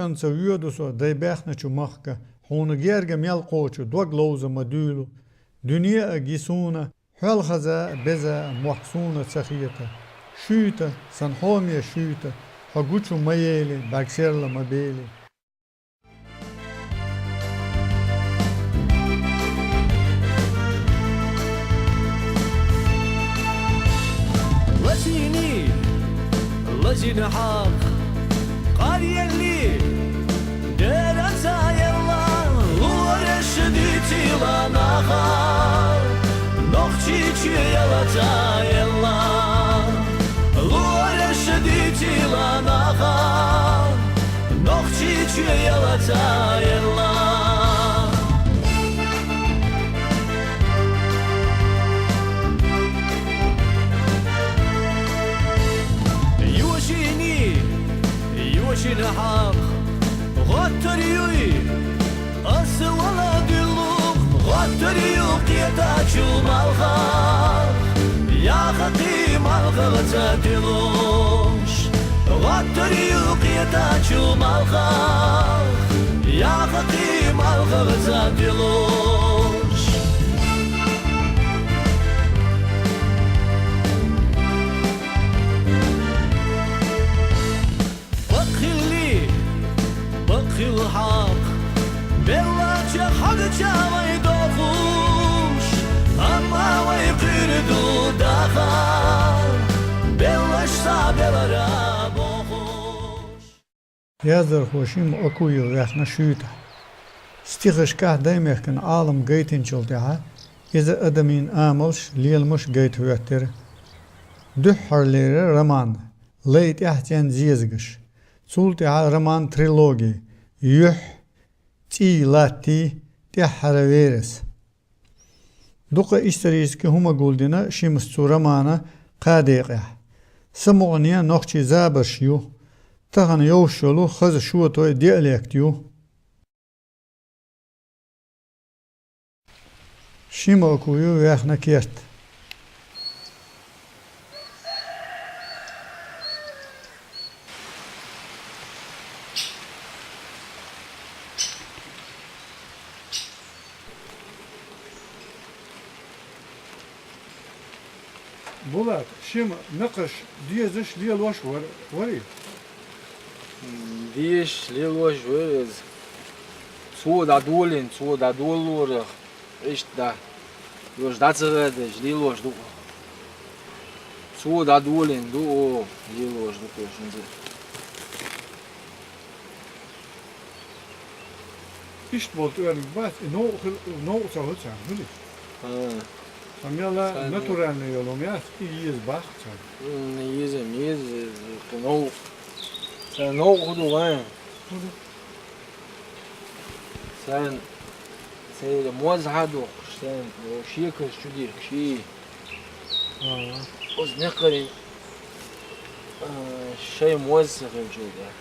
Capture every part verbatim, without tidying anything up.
Хьоьца воьду со дай баьхначу махка, хьуна герга мел кхочу дог ловза ма дуьйлу. Дуьне а ги суна, хьол хаза а, беза а мохк суна ца хета. Шуьйта, сан хьоме шуьйта, хьо гучу ма ели, бӀаргсерла ма бели. Лазийни, лазийна хьакъ, къаръелли, дера ца елла, луъараш дитила наха, Нохчийчу яла ца елла, луъараш дитила наха, Нохчийчу яла ца елла. Йошини, йошина хьакъ, гӀоттар юй, аса вала дуьллух, гӀоттар ю кхетачу малхах, яха кхий малхах ца дуьллуш. ГӀоттар ю кхетачу малхах, яха кхий малхах ца дуьллуш. Бакъ хилли, бакъ хила хьакъ, беллача хьагача вай дохуш, амма вай кхуьра ду даха, беллаш са белара бохуш. Яздархо Шима Окуев ваьхна шуьйтахь. Стихашкахь Даймехкан Ӏалам гайтинчул тӀаьхьа иза адамийн амалш, леламаш гайта хӀоьттира. Дуьххьарлера роман, лай тӀаьхьа цӀен зезагаш. Цул тӀаьхьа роман-трилоги, юьхь, цӀий латтий, тӀаьххьара верас. Дукха исторически хӀума гулдина Шимас цу романа кхаа декъехь. Самукъане нохчий забарш ю. Тахана йовш йолу хаза шотой диалект ю. Шима Окуев ваьхна керт. Булат, Шима накхаш дезаш, лелош вар-, варий? Дезаш, лелош вар иза. Цо дӀадолийна, цо дӀадолалора. Иштта да. Йош дӀа ца гӀердеш, лелош ду. Цо дӀадолийна ду, о, лелош ду, кхошна зе. Иштта болу тӀоьрмиг бац, и новкъа хил-, новкъа ца хуьлу царна, хуьлий? ХӀа. Сан мела натуральный йолу хӀума яц, и еза баккха царна. М, еза, еза, еза, кху новкъа. Сан новкъа хӀун ду вайн? ХӀун ду? Сан церан моз хьа духкуш, сан шекарш чу дихкуш, и. Ага. Оцу некъарийн, а, шайн моз ца хилчул тӀаьхьа.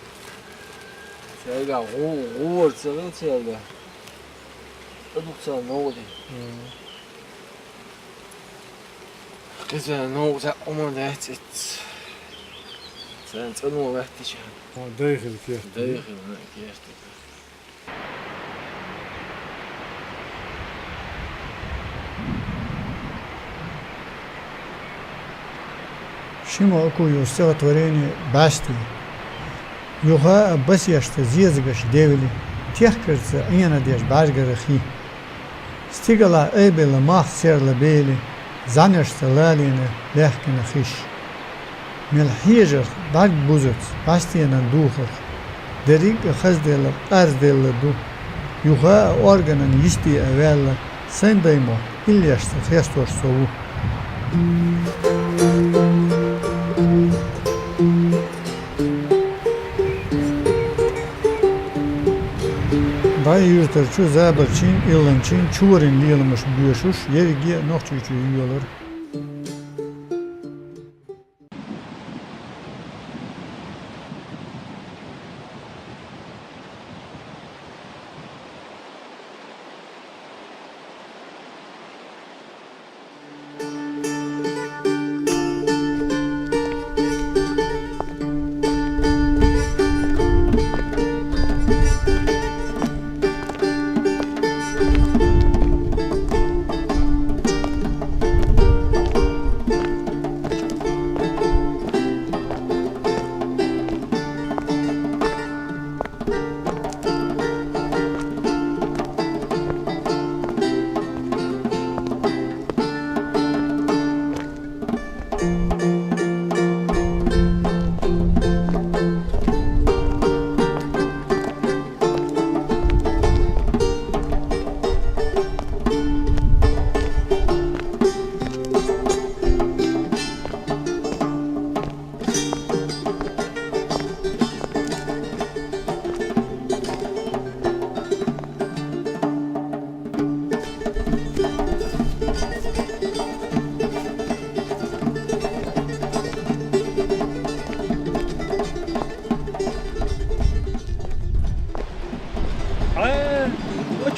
Цаьрга гӀу-, гӀора ца хилла цаьрга. ТӀадукха царна новкъа дина. Мгм. Кхин царна новкъа цхьа хӀума дац ицца. Царна цӀано латтича. О, дай хила керт. Дай хила, хӀа, керт. Шима Окуевс стихотворение «БӀаьсти». Юха а басешца зезагаш девли, техкарца Ӏенадеш бӀаьргара хи. Стигалахь айбелла мах серла бели, зӀамешца лалийна лаьхкина хиш. Мел хьежарх бӀаьрг бузац, бӀаьстенан духарх. Дерриг а хазделла, къарзделла ду. Юха а органан йисте а ваьлла, сайн даймохк иллешца хестош со ву. ДӀа юьртарчу забарчин, илланчин чорин леламаш боьшуш, ерриге а Нохчийчу йоьлура.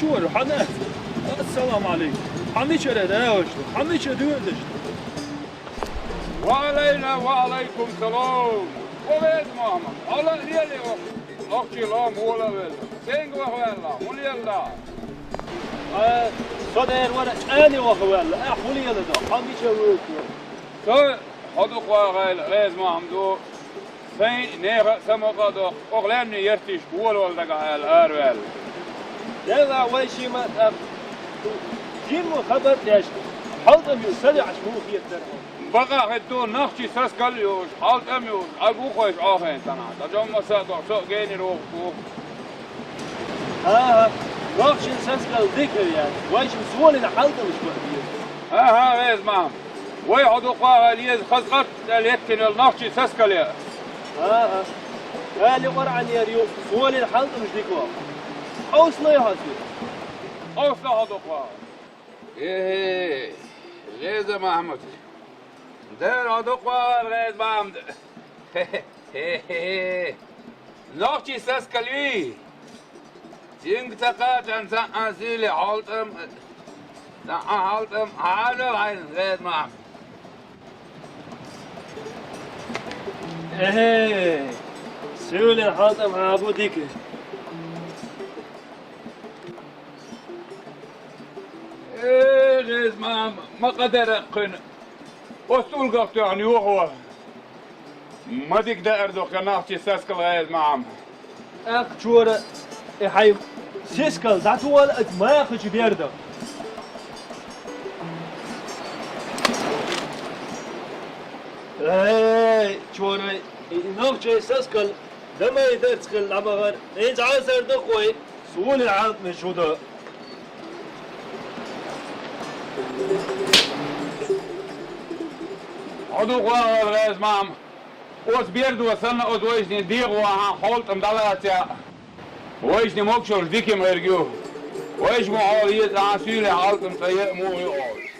Чора, хьан а? Ассаламу Ӏалайкум. Хьан мичара даьлаш ду? Хьан мичара дуьйна даш ду? Ва Ӏалайна, ва Ӏалайкум салам. Ва Веза Мухьаммад, Алла леле ваха. Нохчий лоам вола велла. Сенга ваха ваьлла? ХӀун лелла? А, со дер вара чӀани ваха ваьлла. А, хӀун лела до? Хьан мичара вуьйцу? Со хьо дукха вагӀайла, Веза Мухьаммад. Сайн нехан а самукъа а доккху, оха лаьмне ертиш волавала дагахь аьлла араваьлла. Дела вай шима тӀаккха жимма хабар деш, хьалтам ю садеӀаш муха хетара хьо? Бакъахь хӀетто нохчий саскал а йолуш, хьалтам а йолуш, Ӏаг ву кхойша Ӏохайна тӀанахь, дан жомма са а доху, со а генера воху боху. ХӀан-хӀа, нохчий саскал дика яц, вай шима солина хьалтамаш бан деза. ХӀан-хӀа, Веза Мухьаммад. Вай хьо дукха вагӀайла еза хаза къат тӀе леттина йолу нохчий саскале. ХӀан-хӀа. Али Къуръанера ю, солина хьалтамаш дика ваха. Къовсалой хьо соьга? Къовсала хьо дукха вагӀайла. Э-э, Веза Махьмуд. Дера хьо дукха вагӀайла, Веза Махьмуд. Хе-хе-хе. Нохчий саскал юй? Цуьнга ца кхаччалц цхьа а суьйле хьалтам, цхьа а хьалтам хьанал хьайна, Веза Махьмуд. Эхе, суьйле хьалтам хьан бу дика. Э, Веза Махьмуд, ма къа дара кхуьнан. Оцу тӀулгах тоьхна йохо. Ма дика даар ду-кх нохчий саскал, Веза Махьмуд. ТӀаккха, Чора, и хьайн сискал дӀатола аса махачу берда. Эй, Чора, и нохчий саскал дан ма дарца хилла дӀа ма гӀара. ХӀинца Ӏасар ду-кх вай, суна хьалтамаш хӀун дан. Хьо дукха вагӀайла, Веза Махьмуд. Оцу бердо санна оцу вайшинийн дегӀо ахьа хьалтам дӀалацахь, вайшинийн могушаллаш дика ма хир ю. Вайша ма хьо еза ахьа суьйле хьалтам цӀа яа муха ю олуш.